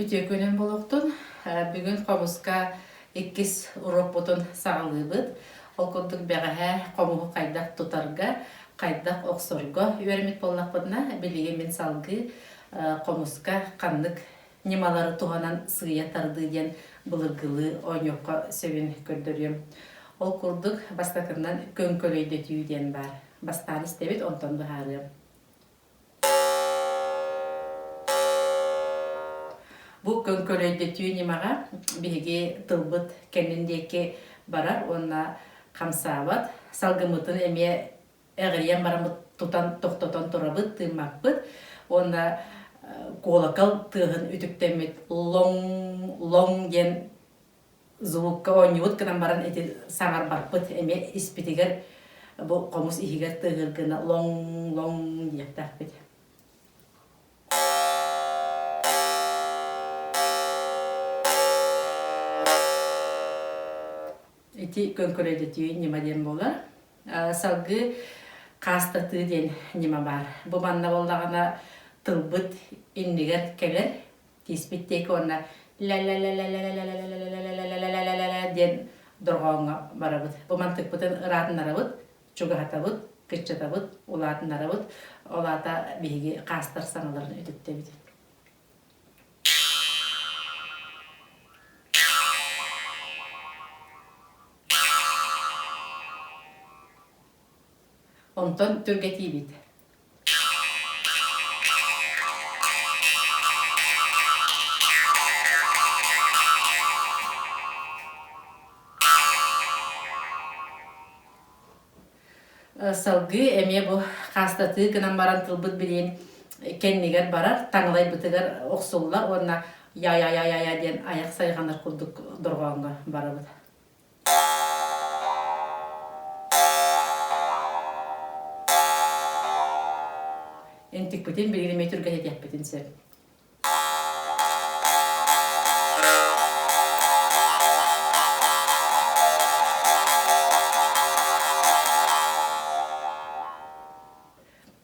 Үтүө күнүн буолуохтун. Бүгүн хомуска иккис уруокпутун саҕалыыбыт. Ол курдук бэҕэһээ хомуһу хайдах тутарга, хайдах охсорго үөрэммит буоллахпытына, билигин мин салгыы хомуска ханнык ньымалары туһанан сыыйа тардыы диэн былыргылыы оонньуохха сөбүн көрдөрүөм. Ол курдук бастакыннан көҥкөлөйдөтүү диэн баар. Бастаан истэбит, онтон быһаарыам. Бу көҥкөлөйдөтүү ньымаҕа биһиги тылбыт кэннин диэки барар уонна хамсаабат, салгыммытын эмиэ эҕирийэн бараммыт тутан тохтотон турабыт, тыыммаппыт уонна куолакал тыаһын үтүктэммит лоҥ лоҥ диэн звукка оонньуубут гынан баран ити саҥарбаппыт эмиэ испитигэр бу хомус иһигэр тыаһыыр гына лоҥ лоҥ диэхтээхпит. Ити көҥкөлөйдөтүү ньыма диэн буолар. Салгыы хаастатыы диэн ньыма баар. Бу манна буоллаҕына тылбыт иннигэр кэлэр тииспит диэки уонна ля-ля-ля-ля-ля-ля-ля-ля-ля-ля-ля-ля-ля-ля диэн дорҕооҥҥо барабыт. Бу мантыкпытын ыраатыннарабыт, чугаһатабыт, кыччатабыт, улаатыннарабыт. Ол аата биһиги хаастар саҥаларын үтүктэбит. Онтон түргэтиибит. Салгыы эмиэ бу хаастатыы гынан баран тылбыт билиэн кэннигэр барар, таҥалайбытыгар охсуллар уонна я-я-я-я-я диэн айах сайҕанар курдук дорҕооҥҥо барабыт. Интикпитин билигин эмиэ түргэтэтиэхпитин сөп.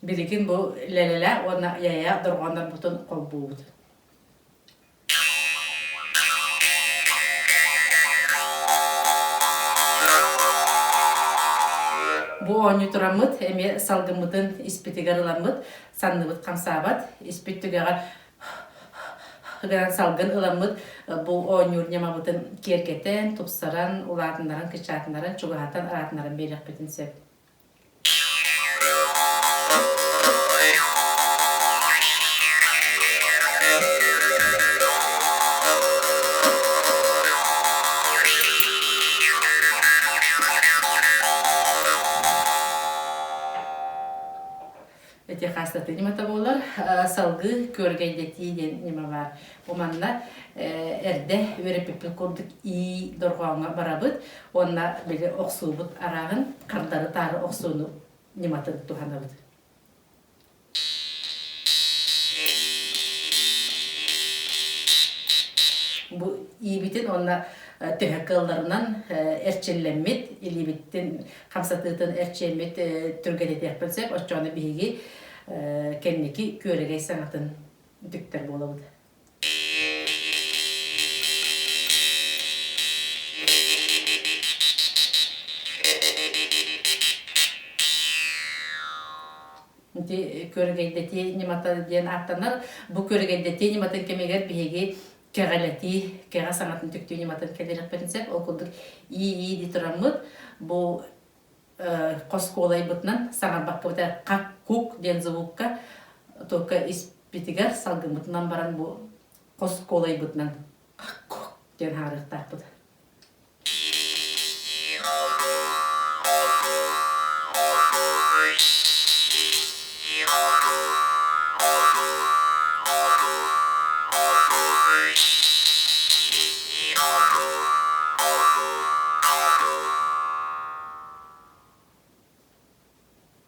Билигин бу лэлэлэ уонна яя дорҕооннорбутун холбуубут. Бу оонньуу тураммыт, эмиэ салгыммытын испитигэр ыламмыт, санныбыт хамсаабат, испит түгэҕэр гынан салгын ыламмыт бу оонньуур ньымабытын киэргэтэн, тупсаран, улаатыннаран, кыччаатыннаран, чугаһатан, ыраатыннаран биэриэхпитин сөп. Ити хаастатыы ньымата буолар. Салгыы күөргэйдэтии диэн ньыма баар. Бу манна эрдэ үөрэппиппит курдук ии дорҕооҥҥо барабыт уонна били охсуубут арааһын хардары-таары охсууну ньыматын туһанабыт. Бу иибитин уонна төһө кыалларынан эрчиллэммит, илиибиттин хамсатыытын эрчийэммит түргэтэтиэхпин сөп. Оччоҕуна биһиги кэнники күөрэгэй саҥатын үтүктэр буолабыт. Ити көрүгэйдэтии ньымата диэн ааттанар. Бу көрүгэйдэтии ньыматын кэмигэр биһиги кэҕэлэтии, кэҕэ саҥатын түктүү ньыматын кэлиэхпитин сөп. Ол курдук ии-ии дии тураммыт бу хоскуолайбытынан саҥарбаккабыт как-кук диэн звукка только испитигэр салгыммытынан баран бу хоскуолайбытынан как-кук диэн хаарыахтаахпыт.